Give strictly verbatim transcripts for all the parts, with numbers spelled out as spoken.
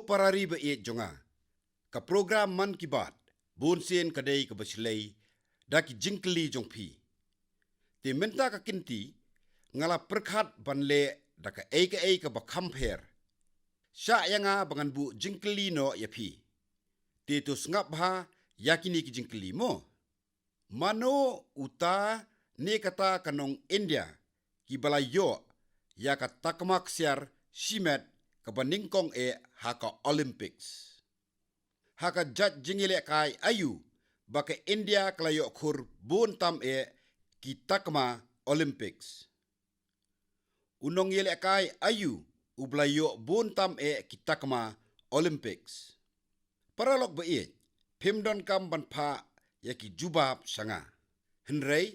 Para ri ba ïeit jong nga, ka program Mann Ki Baat bun sien ka dei kaba shlei da ki jingkylli jong phi. Te mynta ka kynti nga la pyrkhat ban leh da kaei kaei kaba kham pher. Shah ïa nga ba ngan buh jingkylli noh ïa phi. Te to sngap bha ïa kine ki jingkylli mo. Mano uta ne kata ka nong India kiba la ïoh ïa ka takma ksiar shimet kaba nyngkong eh ha ka Olympics? Ha ka jait jingïalehkai aïu ba ka India ka la ïoh khur bun tam eh ki takma Olympics? U nongïalehkai aïu uba la ïoh bun tam eh ki takma Olympics? Paralok ba ïeit, phim donkam ban phah ïa ki jubab sha nga. Hynrei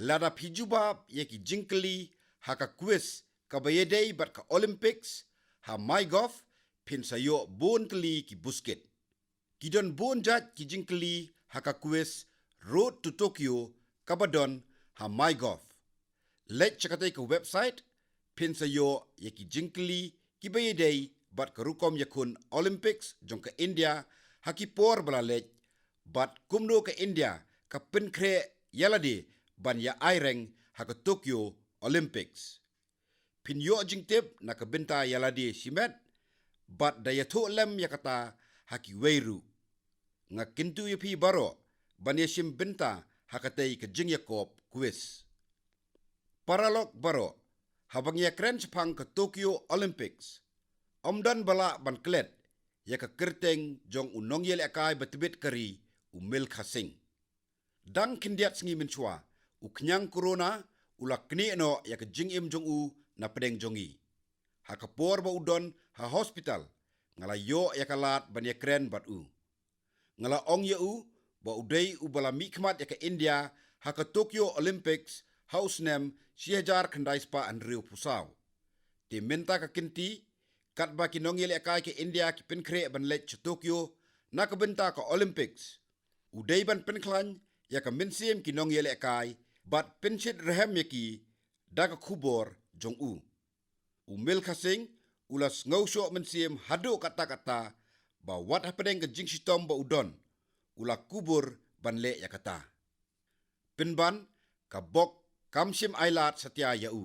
lada phi jubab ïa ki jingkylli ha ka quiz kaba ïadei bad ka Olympics ha MyGov, phin sa ïoh bun tylli ki buskit. Ki don bun jait ki jingkylli ha ka quiz Road to Tokyo kaba don ha MyGov. Leit sha katei ka website, phin sa ïoh ïa ki jingkylli kiba ïadei bad ka rukom ïakhun Olympics jong ka India ha ki por ba la leit, bad kumno ka India ka pynkhreh ïa lade ban ïa aireng ha ka Tokyo Olympics. Phin ïoh jingtip na ka bynta ïa lade shimet, bad da ïathuh lem ïa kata ha kiwei ruh. Nga kyntu ïa phi baroh ban ïashim bynta ha katei ka jingïakop quiz. Paralok baroh, haba ngi ïakren shaphang ka Tokyo Olympics, ym don ba lah ban klet ïa ka kyrteng jong u nongïalehkai ba tbit ka ri, u Milkha Singh. Dang khyndiat sngi mynshuwa, u khñiang corona u la knieh noh ïa ka jingim jong u na pdeng jong ngi. Ha ka por ba u don ha hospital, nga la ïoh ïa ka lad ban ïakren bad u. Nga la ong ïa u ba u dei uba la mihkhmat ïa ka India ha ka Tokyo Olympics ha u snem shi hajar khyndai spah hynriewphew saw. Te mynta ka kynti, katba ki nongïalehkai ka India ki pynkhreh ban leit sha Tokyo na ka bynta ka Olympics, u dei ban pynkhlaiñ ïa ka mynsiem ki nongïalehkai bad pynshit rhem ïa ki da ka khubor jong u. U Milkha Singh u la sngewshoh mynsiem haduh katta katta ba wat hapdeng ka jingshitom ba u don, u la kubur ban leh ïa kata. Pynban, ka bok kam shym ailad satia ïa u.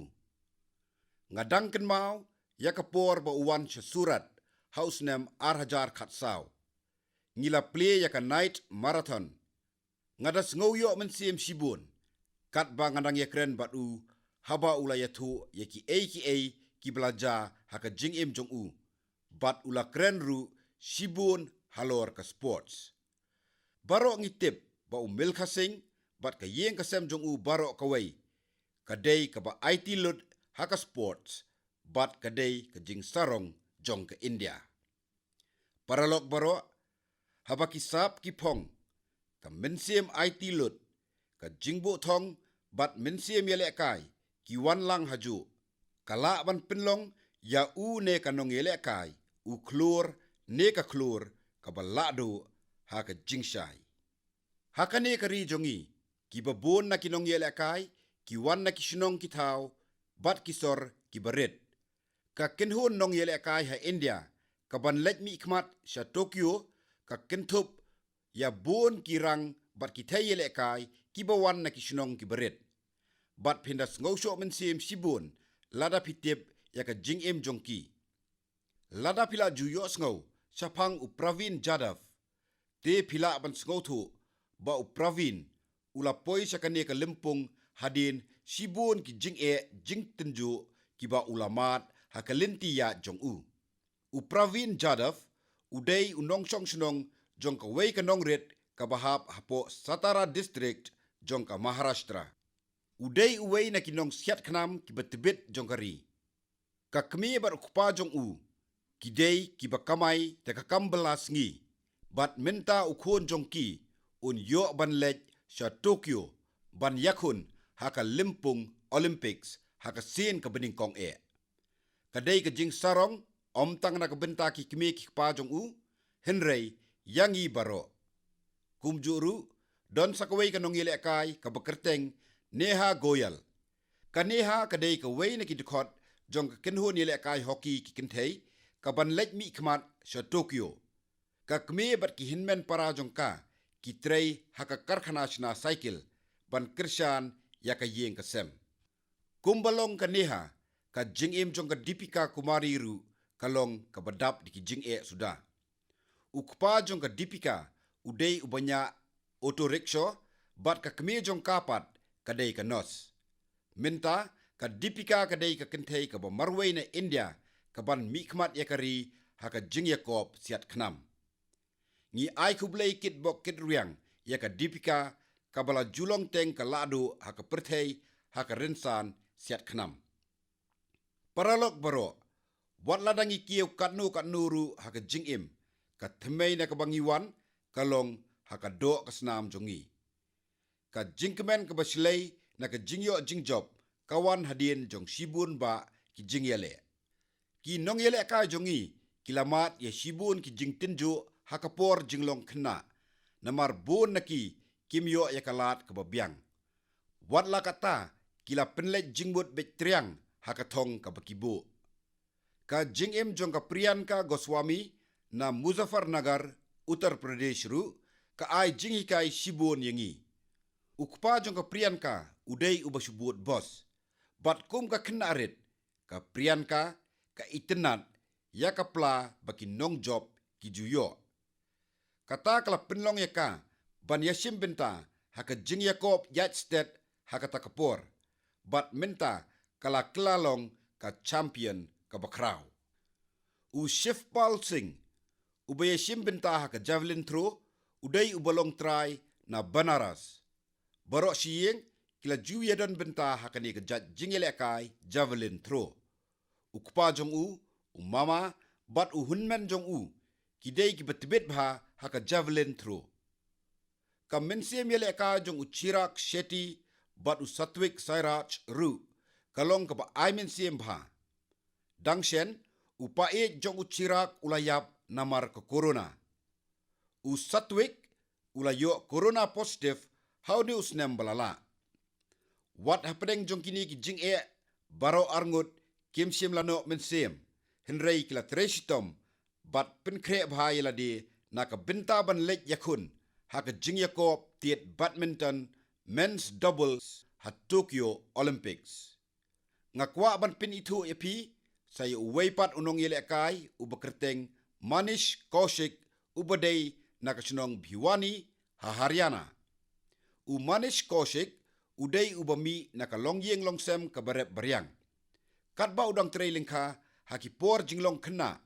Nga dang kynmaw ïa ka por ba u wan sha Surat ha u snem ar hajar khatsaw. Ngi la plie ïa ka night marathon. Nga da sngew ïoh mynsiem shibun katba nga dang ïakren bad u, haba u la ïathuh ïa kiei kiei kiba la jia ha ka jingim jong u, bad u la kren ruh shibun halor ka sports. Baroh ngi tip ba u Milkha Singh bad ka ïing ka sem jong u baroh kawei ka dei kaba aiti lut ha ka sports, bad ka dei ka jingsarong jong ka India. Paralok baroh, haba ki sap ki phong, ka mynsiem aiti lut, ka jingbuh thong bad mynsiem ïalehkai ki wan lang hajuh, ka lah ban pynlong ïa u ne ka nongïalehkai u khlur ne ka khlur kaba lah duh ha ka jingshai. Ha kane ka ri jong ngi, kiba bun na ki nongïalehkai ki wan na ki shnong ki thaw bad ki sor kiba rit. Ka kynhun nongïalehkai ha India kaban leit mihkhmat sha Tokyo ka kynthup ïa bun ki rang bad ki thei ïalehkai kiba wan na ki shnong kiba rit. Bad phin da sngewshoh mynsiem shibun lada phi tip ïa ka jingim jong ki. Lada phi la ju ïohsngew shaphang u Praveen Jadhav, te phi lah ban sngewthuh ba u Praveen u la poi sha kane ka lympung hadien shibun ki jingeh jingtynjuh kiba u la mad ha ka lynti ïaid jong u. U Praveen Jadhav u dei u nongshong shnong jong kawei ka nongrit kaba hap hapoh Satara District jong ka Maharashtra. U dei uwei na ki nongsiat khnam kiba tbit jong ka ri. Ka kmie bad u kpa jong u ki dei kiba kamai da ka kam bylla sngi, bad mynta u khun jong ki un ïoh ban leit sha Tokyo ban ïakhun ha ka lympung Olympics ha ka sien kaba nyngkong eh. Ka dei ka jingsarong ym tang na ka bynta ki kmie ki kpa jong u, hynrei ïa ngi baroh. Kumjuh ruh, don sa kawei ka nongïalehkai kaba kyrteng Neha Goyal. Ka Neha ka dei kawei na ki dkhot jong ka kynhun ïalehkai hockey ki kynthei ka ban leit mihkhmat sha Tokyo. Ka kmie bad ki hynmen para jong ka ki trei ha ka karkhana shna cycle ban kyrshan ïa ka ïing ka sem. Kumba long ka neha, ka jingim jong ka Deepika Kumari ruh ka long kaba dap da ki jingeh suda. U kpa jong ka Deepika u dei uba ñiah auto rickshaw, bad ka kmie jong ka pat ka dei ka nurse. Mynta ka Deepika ka dei ka kynthei kaba marwei na India ka ban mihkhmat ïa ka ri ha ka jingïakop siat khnam. Ngi ai khublei kitbok kitrwiang ïa ka Deepika, kaba la ju long teng ka lahduh ha ka pyrthei ha ka rynsan siat khnam. Paralok baroh, wat la dang ngi kiew katno katno ruh ha ka jingim, ka thymmei na kaba ngi wan ka long ha ka doh ka snam jong ngi. Ka jingkmen kaba shlei na ka jingïoh jingjop ka wan hadien jong shibun bah ki jingïaleh. Ki nongïalehkai jong ngi ki la mad ïa shibun ki jingtynjuh ha ka por jinglong khynnah, namar bun na ki kim ïoh ïa ka lad kaba biang. Wat la katta, ki la pynleit jingmut beit triang ha ka thong kaba ki buh. Ka jingim jong ka Priyanka Goswami na Muzaffarnagar, Uttar Pradesh ruh ka ai jinghikai shibun ïa ngi. U kpa jong ka Priyanka u dei uba shu bud bos. Bad kum ka khynnah rit, ka Priyanka ka itynnad ïa ka pla ba ki nongjop ki ju ïoh. Kata ka la pynlong ïa ka ban ïashim bynta ha ka jingïakop ïaid stet ha kata ka por. Bad mynta ka la kylla long ka champion kaba khraw. U Shivpal Singh, uba ïashim bynta ha ka javelin throw, u dei uba long trai na Banaras. Baroh shi ïing ki la ju ïadon bynta ha kane ka jait jingïalehkai javelin throw. U kpa jong u, u mama bad u hynmen jong u ki dei kiba tbit bha ha ka javelin throw. Ka mynsiem ïalehkai jong u Chirag Shetty bad u Satwik Sairaj ruh ka long kaba ai mynsiem bha. Dang shen, u paid jong u Chirag u la ïap namar ka corona. U Satwik u la ïoh corona positive ha une u snem ba la lah. Wat hapdeng jong kine ki jingeh, baroh arngut kim shym la noh mynsiem, hynrei ki la trei shitom bad pynkhreh bha ïa lade na ka bynta ban leit ïakhun ha ka jingïakop tied badminton men's doubles ha Tokyo Olympics. Nga kwah ban pynithuh ïa phi sa ïa uwei pat u nongïalehkai uba kyrteng Manish Kaushik, uba dei na ka shnong Bhiwani ha Haryana. U Manish Kaushik u dei uba mih na ka longïing longsem kaba rep ba riang. Katba u dang trei lyngkha ha ki por jinglong khynnah,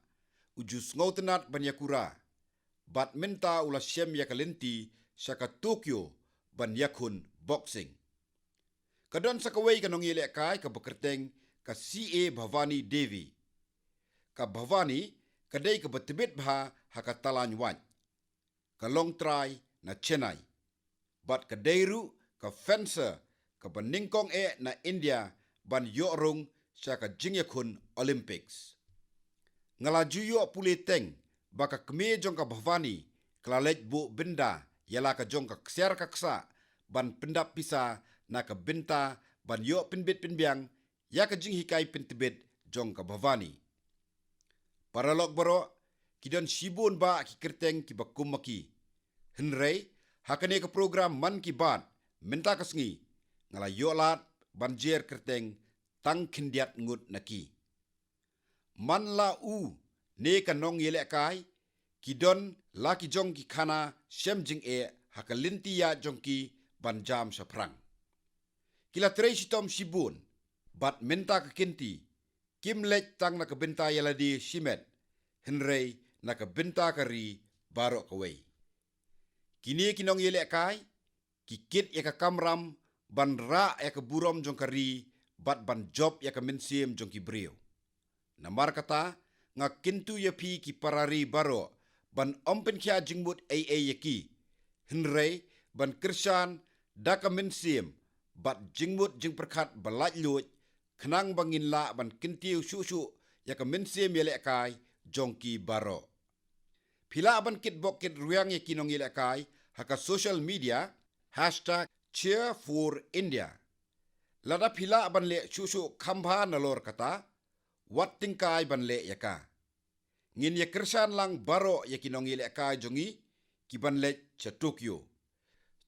u ju sngewtynnad ban ïakura. Bad mynta u la shem ïa ka lynti sha ka Tokyo ban ïakhun boxing. Ka don sa kawei ka nongïalehkai kaba kyrteng ka C A Bhavani Devi. Ka Bhavani ka dei kaba tbit bha ha ka talain wait. Ka long trai na Chennai. Bad ka dei ruh ka fencer kaba nyngkong eh na India ban ïoh rung sha ka jingïakhun Olympics. Nga la ju ïoh pule teng ba ka kmie jong ka Bhavani ka la leit buh bynda ïa la ka jong ka ksiar ka ksah ban pyndap pisa na ka bynta ban ïoh pynbit pynbiang ïa ka jinghikai pyntbit jong ka Bhavani. Paralok baroh, ki don shibun bah ki kyrteng kiba kum ma ki. Hynrei ha kane ka program Mann Ki Baat mynta ka sngi, nga la ïoh lad ban jer kyrteng tang khyndiat ngut na ki. Man la u ne ka nongïalehkai, ki don la ki jong ki khana shem jingeh ha ka lynti ïaid jong ki ban jam shaphrang. Ki la trei shitom shibun, bad mynta ka kynti kim leit tang na ka bynta ïa lade shimet, hynrei na ka bynta ka ri baroh kawei. Kine ki nongïalehkai ki kit ïa ka kamram ban rah ïa ka burom jong ka ri bad ban jop ïa ka mynsiem jong ki briew. Namar kata, nga kyntu ïa phi ki para ri baroh ban ym pynkhia jingmut ei ei ïa ki, hynrei ban kyrshan da ka mynsiem bad jingmut jingpyrkhat ba laitluid, khnang ba ngin lah ban kyntiew shuh shuh ïa ka mynsiem ïalehkai jong ki baroh. Phi lah ban kitbok kitrwiang ïa ki nongïalehkai ha ka social media, hashtag cheer for India. Lada phi lah ban leh shuh shuh kham bha nalor kata, wat tyngkai ban leh ïa ka. Ngin ïa kyrshan lang baroh ïa ki nongïalehkai jong ngi ki ban leit sha Tokyo.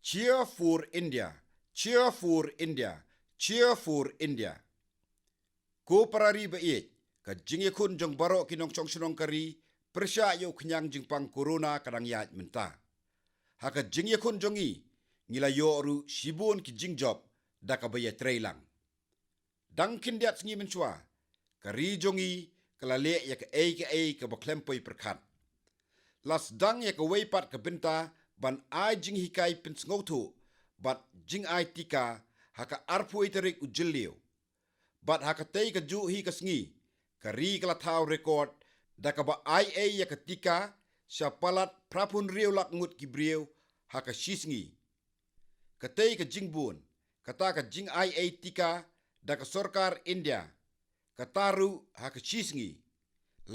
Cheer for India, cheer for India, cheer for India. Ko para ri ba ïeit, ka jingïakhun jong baroh ki nongshong shnong ka ri pyrshah ïa u khñiang jingpang corona ka dang ïaid mynta. Ha ka jingïakhun jong ngi, ngi la ïoh ruh shibun ki jingjop da kaba ïatrei lang. Dang khyndiat sngi mynshuwa, ka ri jong ngi ka la leh ïa kaei kaei kaba khlem poi pyrkhat. La sdang ïa kawei pat ka bynta ban ai jinghikai pynsngewthuh bad jingai tika ha ka arphew tarik u Jylliew. Bad ha katei ka juh hi ka sngi, ka ri ka la thaw record da kaba ai ei ïa ka tika sha palat phra phew hynriew lak ngut ki briew ha ka shi sngi. Katei ka jingbun, kata ka jingai ei tika da ka sorkar India, kata ruh ha ka shi sngi,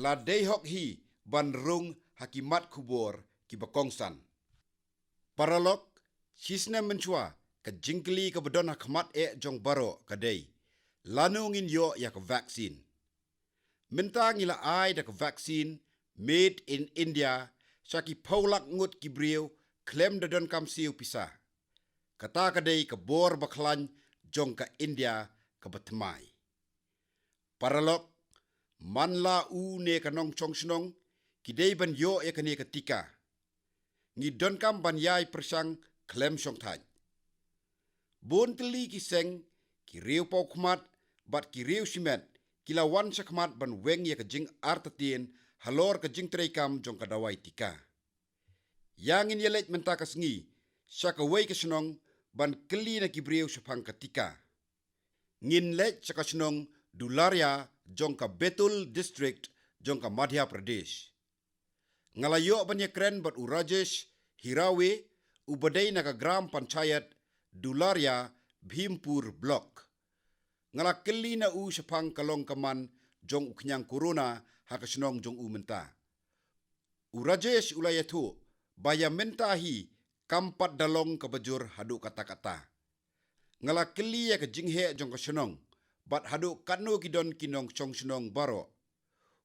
la dei hok hi ban rung ha ki mat khubor kiba kongsan. Paralok, shisnem mynshuwa, ka jingkylli kaba don ha khmat eh jong baroh ka dei, lano ngin ïoh ïa ka vaccine. Mynta ngi la ai da ka vaccine made in India sha ki phew lak ngut ki briew khlem da donkam siew pisa. Kata ka dei ka bor bakhlaiñ jong ka India kaba thymmai. Paralok, man la u ne ka nongshong shnong ki dei ban ïoh ïa kane ka tika. Ngi donkam ban ïai pyrshang khlem shongthait. Bun tylli ki seng, ki riewpawkhmat bad ki riewshimet ki la wan shakhmat ban weng ïa ka jingartatien halor ka jingtreikam jong ka dawai tika. Ïa ngin ïaleit mynta ka sngi sha kawei ka shnong ban kylli na ki briew shaphang ka tika. Ngin leit sha ka shnong Dularia jong ka Betul District jong ka Madhya Pradesh. Nga la ïoh ban ïakren bad u Rajesh Hirave, uba dei na ka Gram Panchayat Dularia, Bhimpur Block. Nga la kylli na u shaphang ka long ka man jong u khñiang corona ha ka shnong jong u mynta. U Rajesh u la ïathuh ba ïa mynta hi kam pat da long kaba jur haduh katta katta. Nga la kylli ïa ka jingheh jong ka shnong bad haduh katno ki don ki nongshong shnong baroh.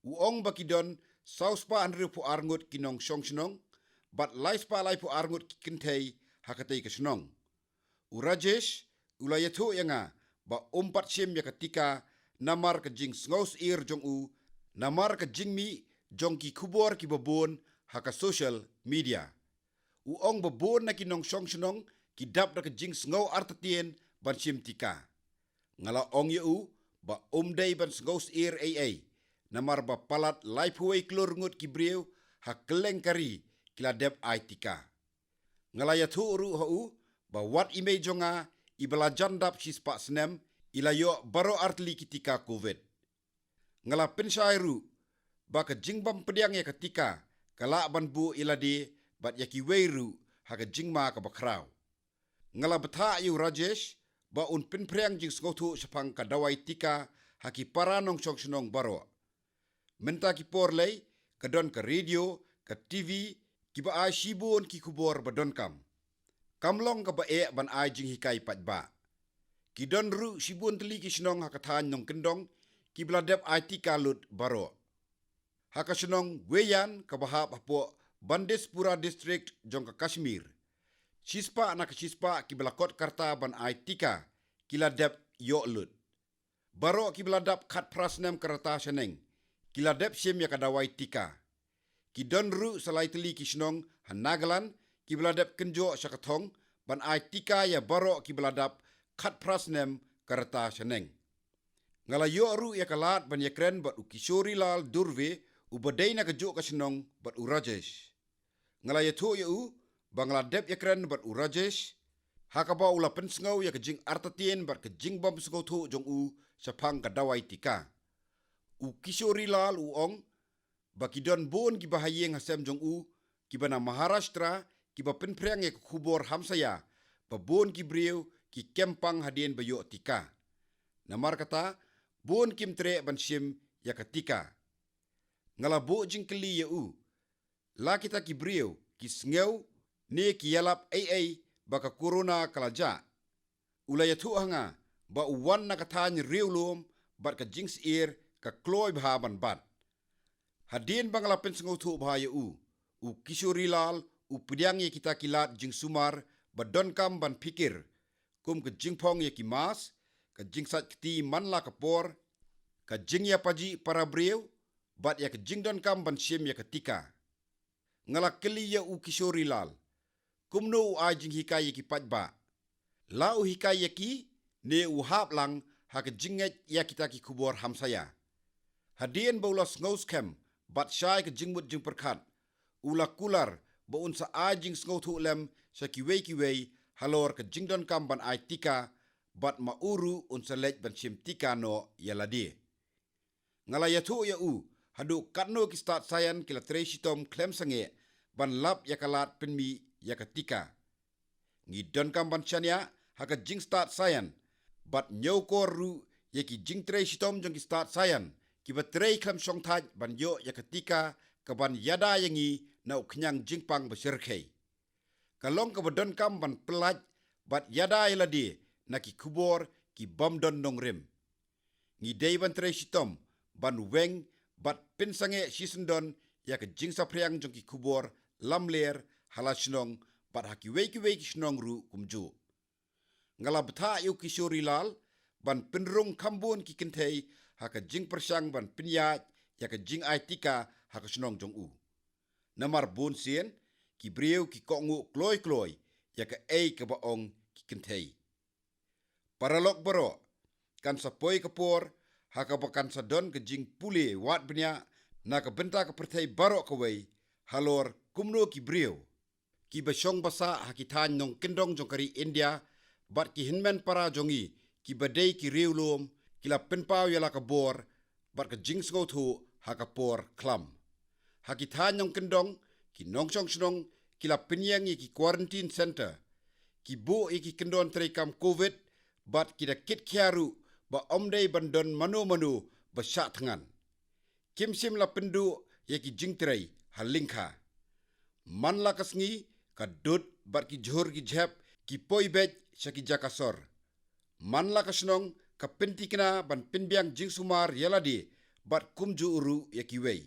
U ong ba ki don saw spah hynriewphew ar ngut ki nongshong shnong bad lai spah laiphew ar ngut ki kynthei ha katei ka shnong. U Rajesh u la ïathuh ïa nga ba um pat shim ïa ka tika namar ka jingsngewsyier jong u, namar ka jingmih jong ki khubor kiba bun ha ka social media. U ong ba bun na ki nongshong shnong ki dap da ka jingsngew artatien ban shim tika. Nga la ong ïa u ba um dei ban sngewsyier ei ei, namar ba palat laiphew wei klur ngut ki briew ha kylleng ka ri ki la dep ai tika. Nga la ïathuh ruh ha u ba wat i mei jong nga iba la jan dap shispah snem i la ïoh baroh artylli ki tika Covid. Nga la pynshai ruh ba ka jingbym pdiang ïa ka tika ka lah ban buh ïa lade bad ïa kiwei ruh ha ka jingma kaba khraw. Nga la bthah ïa u Rajesh ba un pynphriang jingsngewthuh shaphang ka dawai tika ha ki para nongshong shnong baroh. Mynta ki por lei ka don ka radio, ka T V, kiba ai shibun ki khubor ba donkam. Kam long kaba eh ban ai jinghikai paidbah. Ki don ruh shibun tylli ki shnong ha ka thaiñ Nongkyndong kiba la dep ai tika lut baroh. Ha ka shnong Weyan kaba hap hapoh Bandipora District jong ka Kashmir, shispah na ka shispah kiba la kot ka rta ban ai tika ki la dep ïoh lut. Baroh kiba la dap khatphra snem ka rta shaneng ki la dep shim ïa ka dawai tika. Ki don ruh sa lai tylli ki shnong ha Nagaland kiba la dep kynjoh sha ka thong ban ai tika ïa baroh kiba la dap khatphra snem ka rta shaneng. Nga la ïoh ruh ïa ka lad ban ïakren bad u Kishorilal Durve, uba dei na kajuh ka shnong bad u Rajesh. Nga la ïathuh ïa u ba nga la dep ïakren bad u Rajesh, ha kaba u la pynsngew ïa ka jingartatien bad ka jingbym sngewthuh jong u shaphang ka dawai tika. U Kishorilal u ong ba ki don bun kiba ha ïing ha sem jong u kiba na Maharashtra kiba pynphriang ïa ka khubor hamsaïa ba bun ki briew ki kem pang hadien ba ïoh tika. Namar kata, bun kim treh ban shim ïa ka tika. Nga la buh jingkylli ïa u, la kita ki briew ki sngew ne ki ïalap ei ei ba ka corona ka la jah? U la ïathuh ha nga ba u wan na ka thaiñ riewlum bad ka jingsyier ka kloi bha ban bat. Hadien ba nga la pynsngewthuh bha ïa u, u Kishorilal u pdiang ïa kita ki lad jingsumar ba donkam ban phikir, kum ka jingphong ïa ki mask, ka jingsait kti man la ka por, ka jingïapajih para briew, bad ïa ka jingdonkam ban shim ïa ka tika. Nga la kylli ïa u Kishorilal, kumno u ai jinghikai ïa ki paidbah? La u hikai ïa ki, ne u hap lang ha ka jingngeit ïa kita ki khubor hamsaia? Hadien ba u la sngewskhem bad shai ka jingmut jingpyrkhat, u la kular ba un sa ai jingsngewthuh lem sha kiwei kiwei halor ka jingdonkam ban ai tika, bad ma u ruh un sa leit ban shim tika noh ïa lade. Nga la ïathuh ïa u haduh katno ki stad saian ki la trei shitom khlem sangeh ban lap ïa ka lad pynmih ïa ka tika. Ngi donkam ban shaniah ha ka jingstad saian, bad ñiewkor ruh ïa ki jingtrei shitom jong ki stad saian kiba trei khlem shongthait ban ïoh ïa ka tika kaban ïada ïa ngi na u khñiang jingpang ba shyrkhei. Ka long kaba donkam ban pyllait bad ïada ïa lade na ki khubor ki bym don nongrim. Ngi dei ban trei shitom ban weng bad pynsangeh shisyndon ïa ka jingsaphriang jong ki khubor lamler ha la shnong bad ha kiwei kiwei ki shnong ruh kumjuh. Nga la bthah ïa u Kishorilal ban pynrung kham bun ki kynthei ha ka jingpyrshang ban pynïaid ïa ka jingai tika ha ka shnong jong u. Namar bun sien ki briew ki kohnguh kloi kloi ïa kaei kaba ong ki kynthei. Paralok baroh, kan sa poi ka por ha kaba kan sa don ka jingpule wad bniah na ka bynta ka pyrthei baroh kawei halor kumno ki briew kiba shong basa ha ki thaiñ nongkyndong jong ka ri India bad ki hynmen para jong ngi kiba dei ki riewlum ki la pynpaw ïa la ka bor bad ka jingsngewthuh ha ka por khlam. Ha ki thaiñ nongkyndong, ki nongshong shnong ki la pynïeng ïa ki quarantine center, ki buh ïa ki kyndon treikam covid, bad ki da kit khia ruh ba ym dei ban don mano mano ba shah thngan. Kim shym la pynduh ïa ki jingtrei ha lyngkha. Man la ka sngi, ka dud bad ki jhur ki jhep ki poi beit sha ki jaka sor. Man la ka shnong ka pynthikna ban pynbiang jingsumar ïa lade bad kumjuh ruh ïa kiwei.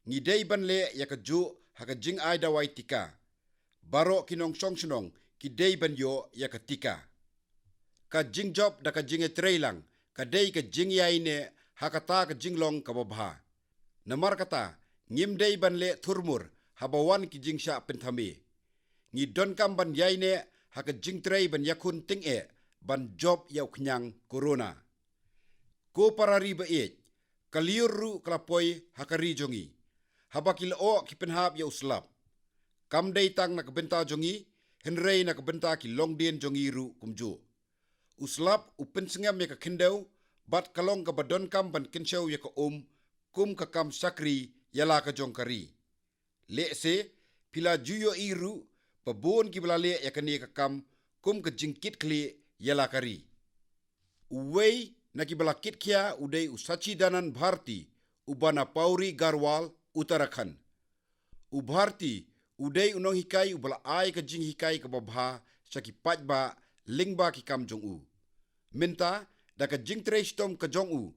Ngi dei ban leh ïa kajuh ha ka jingai dawai tika. Baroh ki nongshong shnong ki dei ban ïoh ïa ka tika. Ka jingjop da ka jingïatreilang ka dei ka jingïaineh ha kata ka jinglong kaba bha. Namar kata, ngim dei ban leh thurmur haba wan ki jingshah pynthame. Ngi donkam ban ïaineh ha ka jingtrei ban ïakhun tyngeh ban jop ïa u khñiang corona. Ko para ri ba ïeit, ka lyiur ruh ka la poi ha ka ri jong ngi. Haba ki lyoh ki pynhap ïa u slap. Kam dei tang na ka bynta jong ngi, hynrei na ka bynta ki longdien jong ngi ruh kumjuh. U slap u pynsngem ïa ka khyndew, bad ka long kaba donkam ban kynshew ïa ka um kum ka kam shakri ïa la ka jong ka ri. Lehse phi la ju ïohi ruh ba bun kiba la leh ïa kane ka kam kum ka jingkitkhlieh ïa la ka ri. Uwei na kiba la kit khia u dei u Sachidanand Bharti, uba na Pauri Garhwal, Uttarakhand. U Bharti u dei u nonghikai uba la ai ka jinghikai kaba bha sha ki paidbah lyngba ki kam jong u. Mynta, da ka jingtrei shitom ka jong u,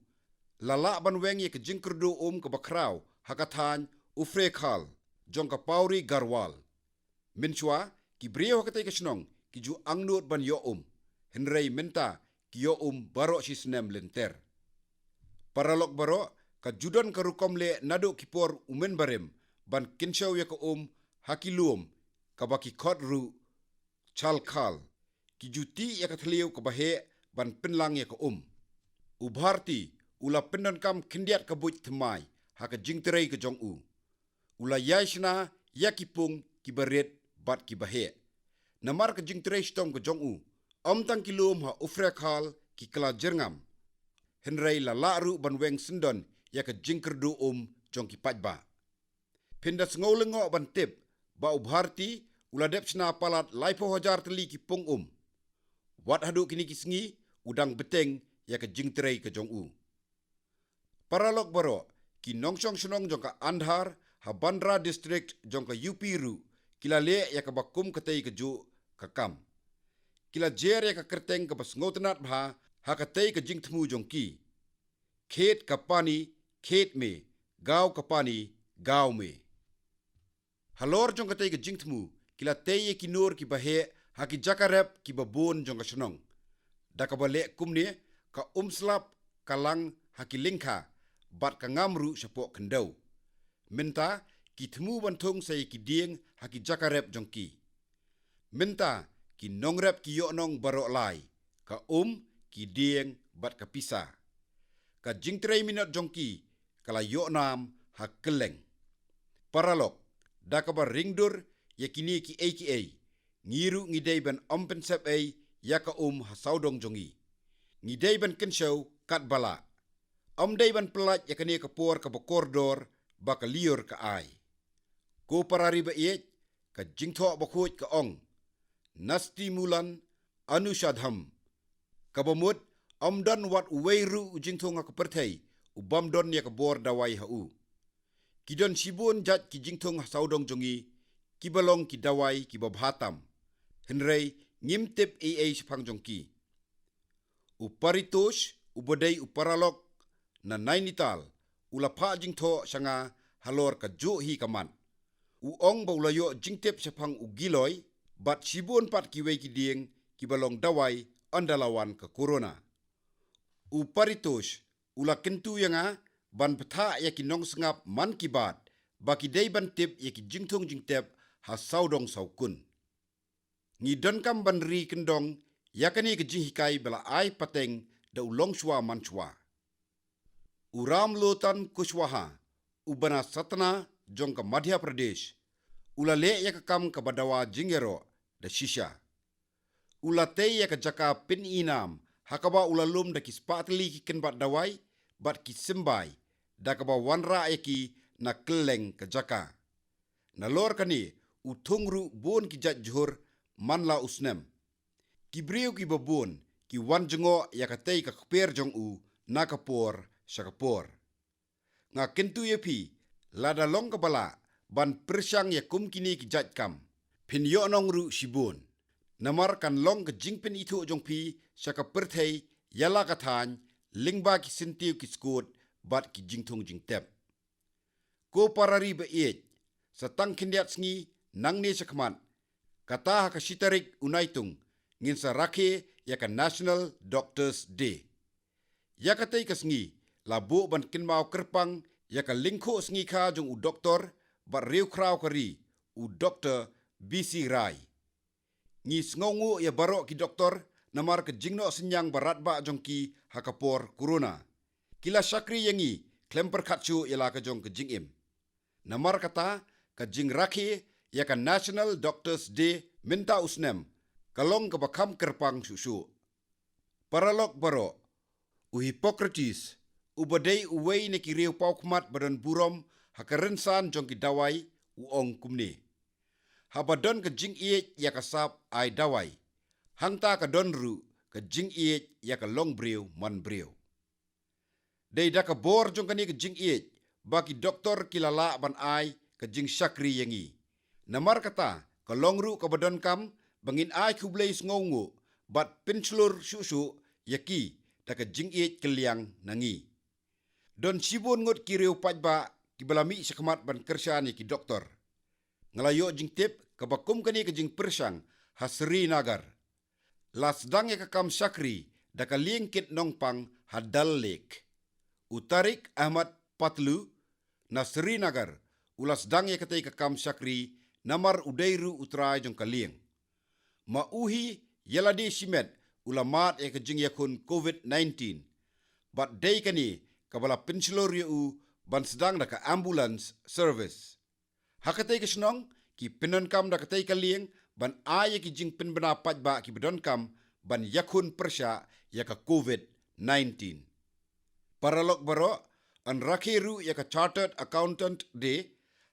la lah ban weng ïa ka jingkyrduh um kaba khraw ha ka thaiñ Ufraikhal jong ka Pauri Garhwal. Mynshuwa, ki briew ha katei ka shnong ki ju angnud ban ïoh um, hynrei mynta ki ïoh um baroh shi snem lynter. Paralok baroh, ka ju don ka rukom leh naduh ki por u mynbarim ban kynshew ïa ka um ha ki lum kaba ki khot ruh chalkhal. Ki ju tih ïa ka thliew kaba heh ban pynlang ïa ka um. U Bharti u la pyndonkam khyndiat ka buit thymmai ha ka jingtrei ka jong u. U la ïai shna ïa ki pung kiba rit bad kiba heh. Namar ka jingtrei shitom ka jong u, ym tang ki lum ha Ufraikhal ki kylla jyrngam, hynrei la lah ruh ban weng syndon ïa ka jingkyrduh um jong ki paidbah. Phin da sngew lyngngoh ban tip ba u Bharti u la dep shna palat laiphew hajar tylli ki pung um. Wat haduh kine ki sngi u dang bteng ïa ka jingtrei ka jong u. Paralok baroh, ki nongshong shnong jong ka Andhar ha Bandra District jong ka U P ruh ki la leh ïa kaba kum katei kajuh ka kam. Ki la jer ïa ka kyrteng kaba sngewtynnat bha ha katei ka jingthmu jong ki, खेत का पानी खेत में, Gaw ka pani, gaw me. Halor jong katei ka jingthmu, ki la tei ïa ki nur kiba heh ha ki jaka rep kiba bun jong ka shnong, da kaba leh kumne, ka umslap ka lang ha ki lyngkha, bad ka ngam ruh shapoh khyndew. Mynta, ki thmu ban thung sa ïa ki dieng ha ki jaka rep jong ki. Mynta, ki nongrep ki ïoh nong baroh lai, ka um, ki dieng, bad ka pisa. Ka jingtrei minot jong ki ka la ïoh nam ha kylleng. Paralok, da kaba ringdur ïa kine kiei kiei, ngi ruh ngi dei ban ym pynsep ei ïa ka um ha sawdong jong ngi. Ngi dei ban kynshew katba lah. Ym dei ban pyllait ïa kane ka por kaba kordor ba ka lyiur ka ai. Ko para ri ba ïeit, ka jingthoh bakhuid ka ong, Nasti mulan anushadham. Kaba mut, ym don wat uwei ruh u jingthung ha ka pyrthei u bym don ïa ka bor dawai ha u. Ki don shibun jait ki jingthung ha sawdong jong ngi, kiba long ki dawai kiba bha tam. Hynrei ngim tip ei ei shaphang jong ki. U Paritosh, uba dei u paralok na Nainital, u la phah jingthoh sha nga halor kajuh hi ka mat. U ong ba u la ïoh jingtip shaphang u Giloy, bad shibun pat kiwei ki dieng kiba long dawai ynda la wan ka corona. U Paritosh u la kyntu ïa nga ban bthah ïa ki nongsngap man ki bad ba ki dei ban tip ïa ki jingthung jingtep ha sawdong sawkun. Ngi donkam ban ri kyndong ïa kane ka jinghikai ba la ai pateng da u longshuwa manshuwa. U Ramlotan Kushwaha, u bna Satna jong ka Madhya Pradesh, u la leh ïa ka kam kaba dawa jingïaroh da shisha. U la tei ïa ka jaka pyni nam ha kaba u la lum da ki spah tylli ki kynbat dawai bad ki symbai, da kaba wanrah ïa ki na kylleng ka jaka. Nalor kane, u thung ruh bun ki jait jhur man la u snem. Ki briew kiba bun ki wan jngoh ïa katei ka kper jong u na ka por sha ka por. Nga kyntu ïa phi, lada long kaba lah ban pyrshang ïa kum kine ki jait kam, phin ïoh nong ruh shibun. Namar kan long ka jingpynithuh jong phi sha ka pyrthei ïa la ka thaiñ, lyngba ki syntiew ki skud bad ki jingthung jingtep. Ko para ri ba ïeit, sa tang khyndiat sngi nangne shakhmat, kata ha ka shi tarik u Naitung, ngin sa rakhe ïa ka National Doctors Day. Ïa katei ka sngi la buh ban kynmaw kyrpang ïa ka lyngkhuh sngi kha jong u doktor bad riewkhraw ka ri, u Doktor B C Rai. Ngi sngewnguh ïa baroh ki doktor namar ka jingnoh synñiang ba radbah jong ki ha ka por corona. Ki la shakri ïa ngi khlem pyrkhat shuh ïa la ka jong ka jingim. Namar kata, ka jingrakhe ïa ka National Doctors Day mynta u snem ka long kaba kham kyrpang shuh shuh. Paralok baroh, u Hippocrates, uba dei uwei na ki riewpawkhmat ba don burom ha ka rynsan jong ki dawai, u ong kumne: Haba don ka jingïeit ïa ka sap ai dawai, hangta ka don ruh ka jingïeit ïa ka longbriew manbriew. Dei da ka bor jong kane ka jingïeit ba ki doktor ki la lah ban ai ka jingshakri ïa ngi. Namar kata, ka long ruh kaba donkam ba ngin ai khublei sngewnguh bad pynshlur shuh shuh ïa ki da ka jingïeit kylliang na ngi. Don shibun ngut ki riew paidbah kiba la mih shakhmat ban kyrshan ïa ki doktor. Nga la ïoh jingtip kaba kum kane ka jingpyrshang ha Srinagar. La sdang ïa ka kam shakri da ka lieng kit nongpang ha Dal Lake. U Tariq Ahmad Patlu na Srinagar, u la sdang ïa katei ka kam shakri namar u dei ruh u trai jong ka lieng. Ma u hi ïa lade shimet u la mad ïa ka jingïakhun covid nineteen. Bad dei kane kaba la pynshlur ïa u ban sdang da ka ambulance service. Ha katei ka shnong, ki pyndonkam da katei ka lieng ban ai ïa ki jingpynbna paidbah kiba donkam ban ïakhun pyrshah ïa ka covid nineteen. Paralok baroh, yn rakhe ruh ïa ka Chartered Accountant Day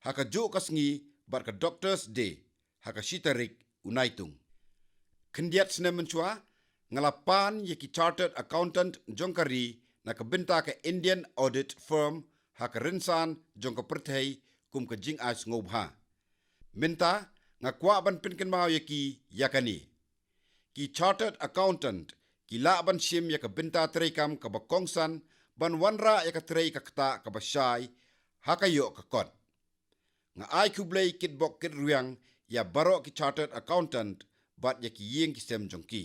ha kajuh ka sngi bad ka Doctors Day ha ka shi tarik u Naitung. Khyndiat snem mynshuwa, nga la pan ïa ki Chartered Accountant jong ka ri na ka bynta ka Indian Audit Firm ha ka rynsan jong ka pyrthei kum ka jingai sngewbha. Mynta, nga kwah ban pynkynmaw ïa ki ïa kane. Ki Chartered Accountant ki lah ban shim ïa ka bynta treikam kaba kongsan ban wanrah ïa ka trei ka ktah kaba shai ha ka ïoh ka kot. Nga ai khublei kitbok kitrwiang ïa baroh ki chartered accountant bad ïa ki ïing ki sem jong ki.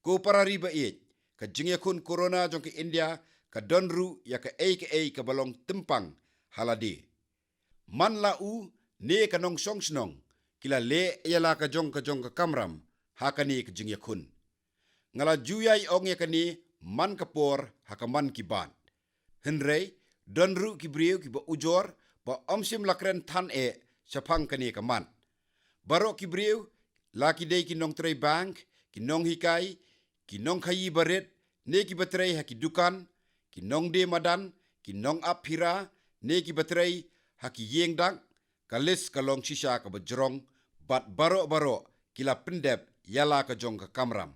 Ko para ri ba ïeit, ka jingïakhun corona jong ka India ka don ruh ïa kaei kaei kaba long tympang ha lade. Man la u ne ka nongshong shnong ki la leh ïa la ka jong ka jong ka kamram ha kane ka jingïakhun. Nga la ju ïai ong ïa kane man ka por ha ka Mann Ki Baat. Hynrei don ruh ki briew kiba ujor ba ym shym la kren than eh shaphang kane ka mat. Baroh ki briew, la ki dei ki nongtrei bank, ki nonghikai, ki nongkhaïi barit, ne kiba trei ha ki dukan, ki nongdie madan, ki nongap phira, ne kiba trei ha ki ïing dak, ka list ka long shisha kaba jrong, bad baroh baroh ki la pyndep ïa la ka jong ka kamram.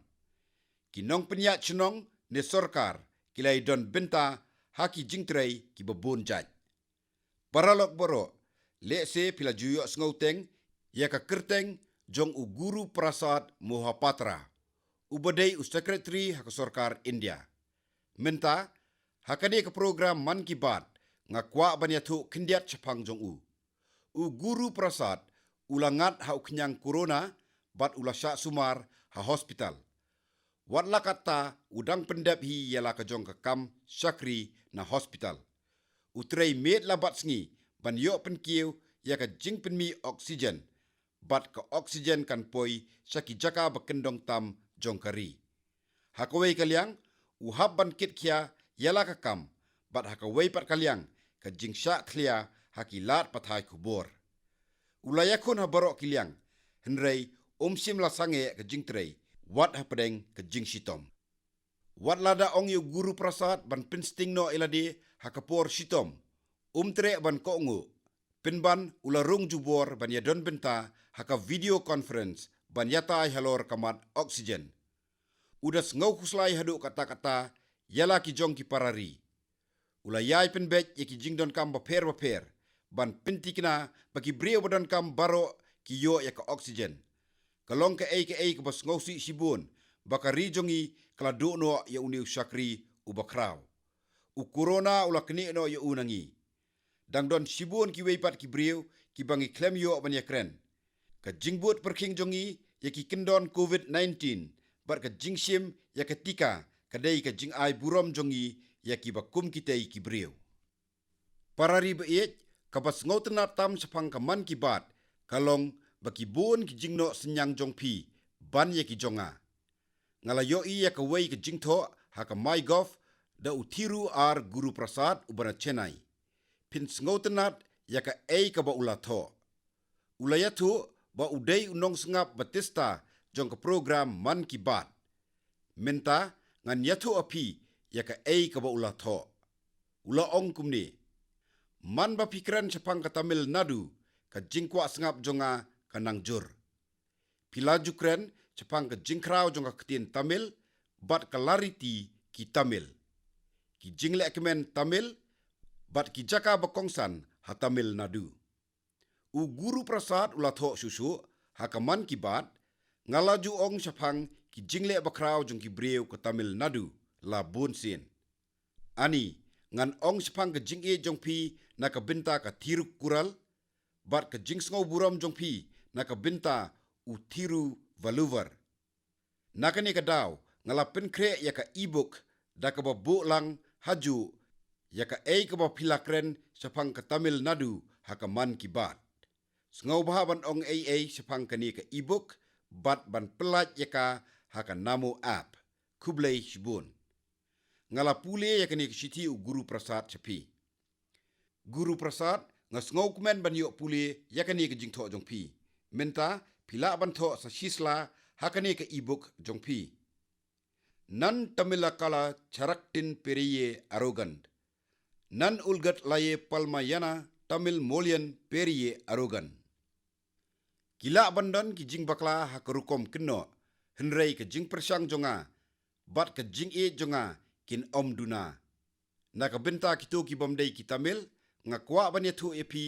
Ki nongpynïaid shnong ne sorkar ki la ïadon bynta ha ki jingtrei kiba bun jait. Paralok baroh, lehse phi la ju ïohsngew teng ïa ka kyrteng jong u Guru Prasad Mohapatra, uba dei u secretary ha ka sorkar India. Mynta, ha kane ka program Mann Ki Baat, nga kwah ban ïathuh khyndiat shaphang jong u. U Guru Prasad u la ngat ha u khñiang corona bad u la shah sumar ha hospital. Wat la katta u dang pyndep hi ïa la ka jong ka kam shakri na hospital. U trei miet la bad sngi ban ïoh pynkiew ïa ka jingpynmih oxygen, bad ka oxygen kan poi sha ki jaka ba kyndong tam jong ka ri. Ha kawei ka liang, u hap ban kit khia ïa la ka kam, bad ha kawei pat ka liang, ka jingshah thlia ha ki lad pathai khubor. U la ïakhun ha baroh ki liang, hynrei um shym la sangeh ka jingtrei, wat hapdeng ka jingshitom. Wat lada ong ïa u Guru Prasad ban pynsting noh ïa lade ha ka por shitom, um treh ban kohnguh. Pynban u la rung jubor ban ïadon bynta ha ka video conference ban ïatai halor ka mat oxygen. U da sngew khuslai haduh katta katta ïa la ki jong ki para ri. U la ïai pynbeit ïa ki jingdonkam bapher bapher ban pynthikna ba ki briew ba donkam baroh ki ïoh ïa ka oxygen. Ka long kaei kaei kaba sngewsih shibun ba ka ri jong ngi ka la duh noh ïa une u shakri uba khraw. U corona u la knieh noh ïa u na ngi. Dang don shibun kiwei pat ki briew kiba ngi khlem ïoh ban ïakren. Ka jingbud pyrkhing jong ngi ïa ki kyndon covid nineteen bad ka jingshim ïa ka tika ka dei ka jingai burom jong ngi ïa kiba kum kitei ki briew. Para ri ba ïeit, kaba sngewtynnat tam shaphang ka Mann Ki Baat ka long ba ki bun ki jingnoh synñiang jong phi ban ïa ki jong nga. Nga la ïohi ïa kawei ka jingthoh ha ka MyGov da u Thiru R Guruprasad uba na Chennai. Phin sngewtynnat ïa kaei kaba u la thoh. U la ïathuh ba u dei u nongsngap ba tista jong ka program Mann Ki Baat. Mynta ngan ïathuh ha phi ïa kaei kaba u la thoh. U la ong kumne: Man ba phi kren shaphang ka Tamil Nadu, ka jingkwah sngap jong nga ka nang jur. Phi la ju kren shaphang ka jingkhraw jong ka ktien Tamil bad ka lariti ki Tamil, ki jinglehkmen Tamil bad ki jaka ba kongsan ha Tamil Nadu. U Guruprasad u la thoh shuh shuh ha ka Mann Ki Baat, nga la ju ong shaphang ki jingleh bakhraw jong ki briew ka Tamil Nadu la bun sien. Ani, ngan ong shaphang ka jingïeit jong phi na ka bynta ka Thirukural bad ka jingsngewburom jong phi na ka bynta u Thiruvalluvar. Na kane ka daw nga la pynkhreh ïa ka e-book da kaba buh lang hajuh ïa kaei kaba phi la kren shaphang ka Tamil Nadu ha ka Mann Ki Baat. Sngewbha ban ong ei ei shaphang kane ka e-book bad ban pyllait ïa ka ha ka Namo app. Khublei shibun. Nga la pule ïa kane ka shithi u Guruprasad sha phi. Guruprasad, nga sngewkmen ban ïoh pule ïa kane ka jingthoh jong phi. Mynta phi lah ban thoh sa shisla ha kane ka e-book jong phi. Nan Tamilakala Charaktin Periye Arogant. Nan Ulgat Laye Palmayana Tamil Molian Periye Arogant. Ki lah ban don ki jingbakla ha ka rukom kynnoh, hynrei ka jingpyrshang jong nga bad ka jingïeit jong nga kin ym duna. Na ka bynta kito ki bym dei ki Tamil, nga kwah ban ïathuh ïa phi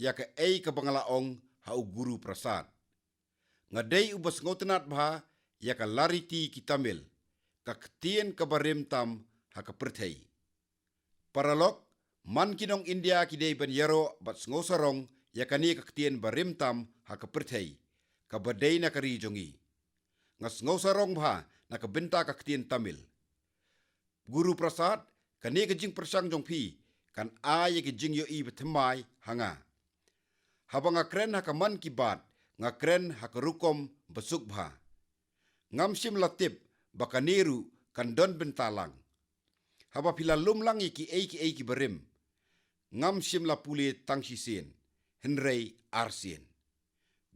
ïa kaei kaba nga la ong ha u Guruprasad. Nga dei uba sngewtynnat bha ïa ka lariti ki Tamil, ka ktien kaba rim tam ha ka pyrthei. Paralok, Man ki nong India ki dei ban ïaroh bad sngewsarong ïa kane ka ktien ba rim tam ha ka pyrthei, kaba dei na ka ri jong ngi. Nga sngewsarong bha na ka bynta ka ktien Tamil. Guru Prasad, kane ka jingpyrshang jong phi kan ai ïa ka jingïohi ba thymmai ha nga. Haba nga kren ha ka Mann Ki Baat, nga kren ha ka rukom ba suk bha. Ngam shym la tip ba kane ruh kan don bynta lang. Haba phi la lum lang ïa kiei kiei kiba rim, ngam shym la pule tang shisien, hynrei arsien.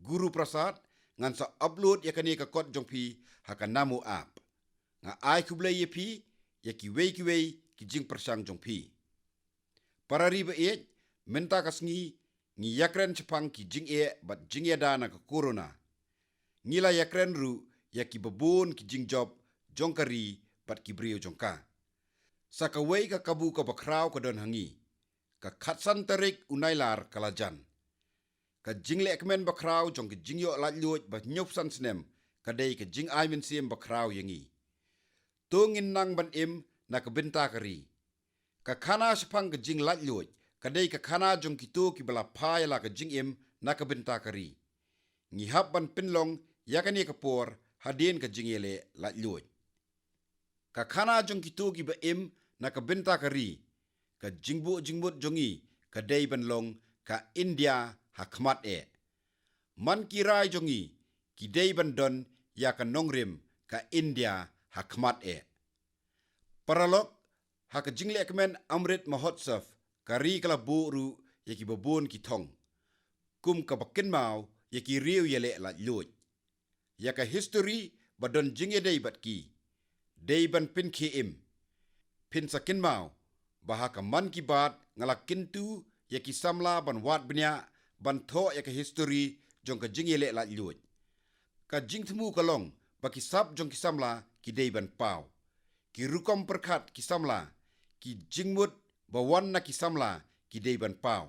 Guru Prasad, ngan sa upload ïa kane ka kot jong phi ha ka Namo app. Nga ai khublei ïa phi ïa kiwei kiwei ki jingpyrshang jong phi. Para ri ba ïeit, mynta ka sngi ngi ïakren shaphang ki jingeh bad jingïada na ka corona. Ngi la ïakren ruh ïa kiba bun ki jingjop jong ka ri bad ki briew jong ka. Sa kawei ka kabu kaba khraw ka don ha ngi. Ka khatsan tarik u Nailar ka la jan. Ka jinglehkmen ba khraw jong ka jingïoh laitluid ba hynñiewphew san snem ka dei ka jingai mynsiem ba khraw ïa ngi. To ngin nang ban im na ka bynta ka ri. Ka khana shaphang ka jinglaitluid ka dei ka khana jong kito kiba la phai la ka jingim na ka bynta ka ri. Ngi hap ban pynlong ïa kane ka por hadien ka jingïaleh laitluid. Ka khana jong kito kiba im na ka bynta ka ri, ka jingbuh jingmut jong ngi ka dei ban long ka India ha khmat eh. Man ki rai jong ngi ki dei ban don ïa ka nongrim ka India ha khmat eh. Paralok, ha ka jinglehkmen Amrit Mahotsav, ka ri ka la buh ruh ïa kiba bun ki thong kum kaba kynmaw ïa ki riew ïaleh laitluid, ïa ka histori ba don jingïadei bad ki. Dei ban pynkhie im. Phin sa kynmaw ba ha ka Mann Ki Baat nga la kyntu ïa ki samla ban wad bniah ban thoh ïa ka histori jong ka jingïaleh laitluid. Ka jingthmu ka long ba ki sap jong ki samla ki dei ban paw. Ki rukom pyrkhat ki samla, ki jingmut ba wan na ki samla ki dei ban paw.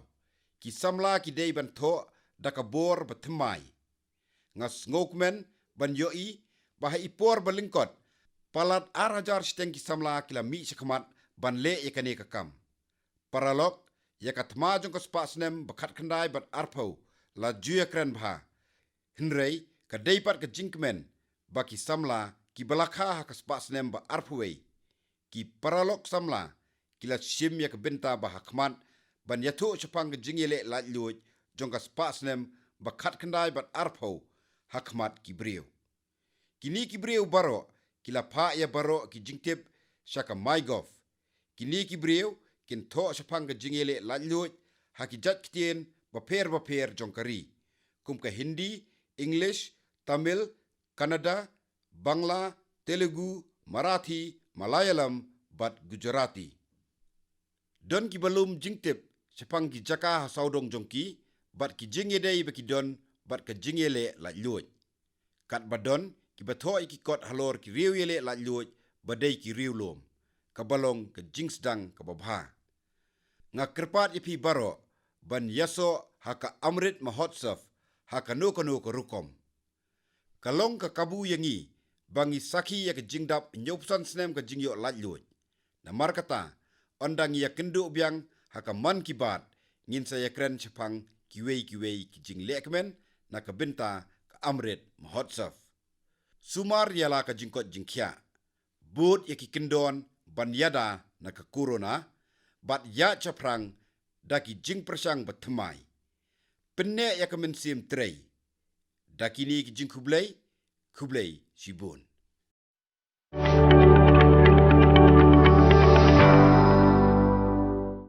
Ki samla ki dei ban thoh da ka bor ba thymmai. Nga sngewkmen ban ïohi ba ha i por ba lyngkot, palat ar hajar shiteng ki samla ki la mih shakhmat ban leh ïa kane ka kam. Paralok, ïa ka thma jong ka spah snem ba khatkhyndai bad arphew la ju ïakren bha. Hynrei ka dei pat ka jingkmen ba ki samla kiba la kha ha ka spah snem ba arphew wei, ki paralok samla ki la shim ïa ka bynta ba ha khmat ban ïathuh shaphang ka jingïaleh laitluid jong ka spah snem ba khatkhyndai bad arphew ha khmat ki briew. Kine ki briew baroh ki la phah ïa baroh ki jingtip sha ka MyGov. Kine ki briew kin thoh shaphang ka jingïaleh laitluid ha ki jait ktien bapher bapher jong ka ri, kum ka Hindi, English, Tamil, Kannada, Bangla, Telugu, Marathi, Malayalam bad Gujarati. Don kiba lum jingtip shaphang ki jaka ha sawdong jong ki bad ki jingïadei ba ki don bad ka jingïaleh laitluid. Katba don kiba thoh ïa ki kot halor ki riew ïaleh laitluid ba dei ki riew lum, kaba long ka jingsdang kaba bha. Nga kyrpad ïa phi baroh ban ïasoh ha ka Amrit Mahotsav ha kano kano ka rukom. Ka long ka kabu ïa ngi ba ngi sakhi ïa ka jingdap hynñiewphew san snem ka jingïoh laitluid. Namar kata, ynda ngi ïakynduh biang ha ka Mann Ki Baat, ngin sa ïakren shaphang kiwei kiwei ki jinglehkmen na ka bynta ka Amrit Mahotsav. Sumar ïa la ka jingkoit jingkhiah, bud ïa ki kyndon ban ïada na ka corona, bad ïaid shaphrang da ki jingpyrshang ba thymmai. Pynneh ïa ka mynsiem trei. Da kine ki jingkhublei, khublei shibun.